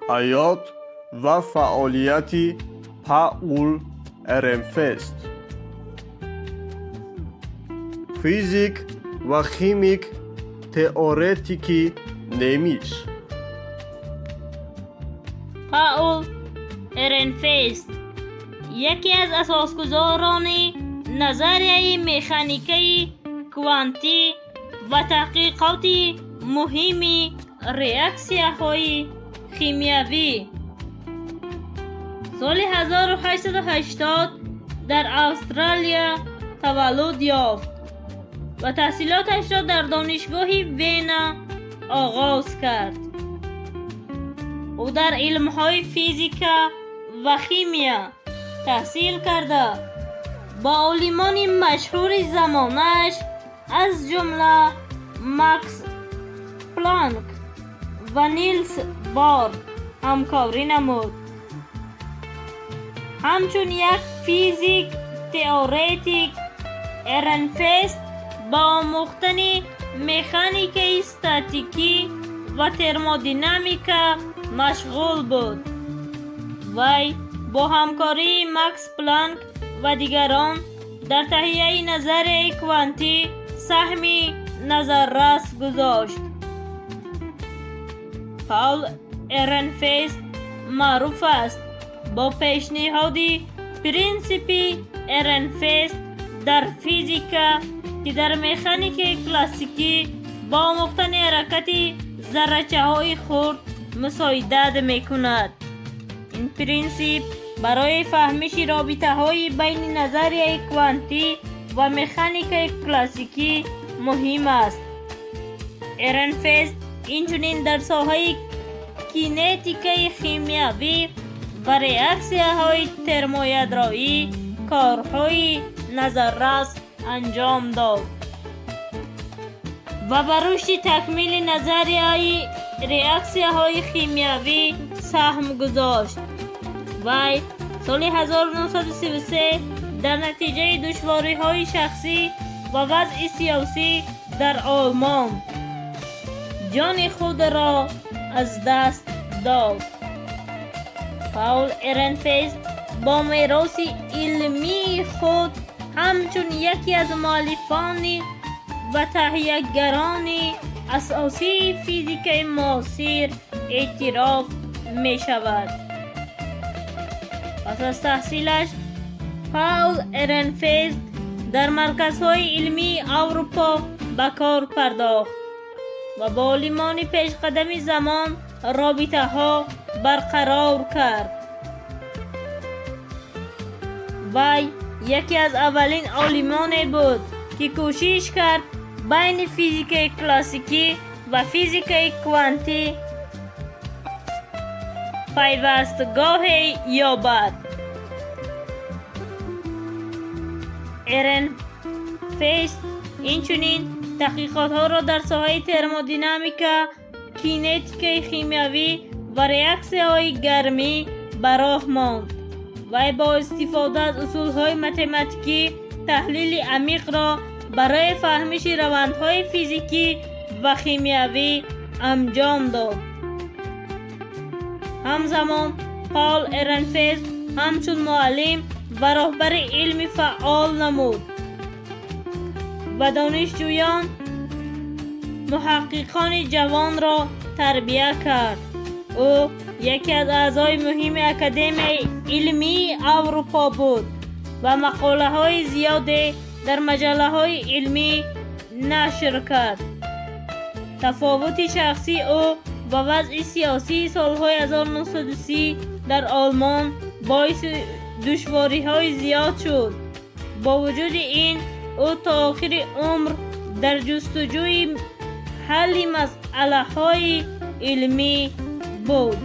Ҳаёт ва фаъолияти Паул Эренфест, физик ва химик теоретики немис. Паул Эренфест яке аз асосгузорони назарияи механикаи квантӣ ва таҳқиқоти муҳими реаксияҳои химиявӣ. Соли 1880 дар Австрия таваллуд ёфт ва таҳсилоташро дар Донишгоҳи Вена оғоз кард. Ӯ дар илмҳои физика ва химия таҳсил карда, бо олимони машҳури замонаш, аз ҷумла Макс Планк ва Нилс Бор, ҳамкорӣ намуд. Ҳамчун як физик теоретик Эренфест ба омӯхтани механикаи статикӣ ва термодинамика машғул буд. Вай бо ҳамкории Макс Планк ва дигарон дар таҳияи назарияи квантӣ саҳми назаррас гузошт. Паул Эренфест маъруф аст бо пешниҳоди принсипи Эренфест дар физика, ки дар механикаи классикӣ ба омӯхтани ҳаракати заррачаҳои хурд мусоидат мекунад. Ин принсип барои фаҳмиши робитаҳои байни назарияи квантӣ ва механикаи классикӣ муҳим аст. Эренфест инчунин дар соҳаи кинетикаи химиявӣ ва реаксияҳои термоядроӣ корҳои назаррас анҷом дод ва ба рушди такмили назарияи реаксияҳои химиявӣ саҳм гузошт. Вай соли 1933 дар натиҷаи душвориҳои шахсӣ ва вазъи сиёсӣ дар Олмон ҷони худро аз даст дод. Паул Эренфест бо мероси илмии худ ҳамчун яке аз муаллифони ва таҳиягарони асосии физикаи муосир эътироф мешавад. Пас аз таҳсилаш Паул Эренфест дар марказҳои илмии Аврупо ба кор пардохт ва бо олимони пешқадами замон робитаҳо барқарор кард. Вай яке аз аввалин олимоне буд, ки кӯшиш кард байни физикаи классикӣ ва физикаи квантӣ пайвастгоҳе ёбад. Эренфест инчунин таҳқиқотҳоро дар соҳаи термодинамика, кинетикаи химиявӣ ва реаксияҳои гармӣ ба роҳ монд. Вай бо истифода аз усулҳои математикӣ таҳлили амиқро барои фаҳмиши равандҳои физикӣ ва химиявӣ анҷом дод. Ҳамзамон Паул Эренфест ҳамчун муаллим ва роҳбари илмӣ фаъол намуд ва донишҷӯён, муҳаққиқони ҷавонро тарбия кард. Ӯ яке аз аъзои муҳими Академияи илмии Аврупо буд ва мақолаҳои зиёде дар маҷаллаҳои илмӣ нашр кард. Тафовути шахсии ӯ ва вазъи сиёсии солҳои 1930 дар Олмон боиси душвориҳои зиёд шуд. Бо вуҷуди ин, ӯ то охири умр дар ҷустуҷӯи ҳалли масъалаҳои илмӣ буд.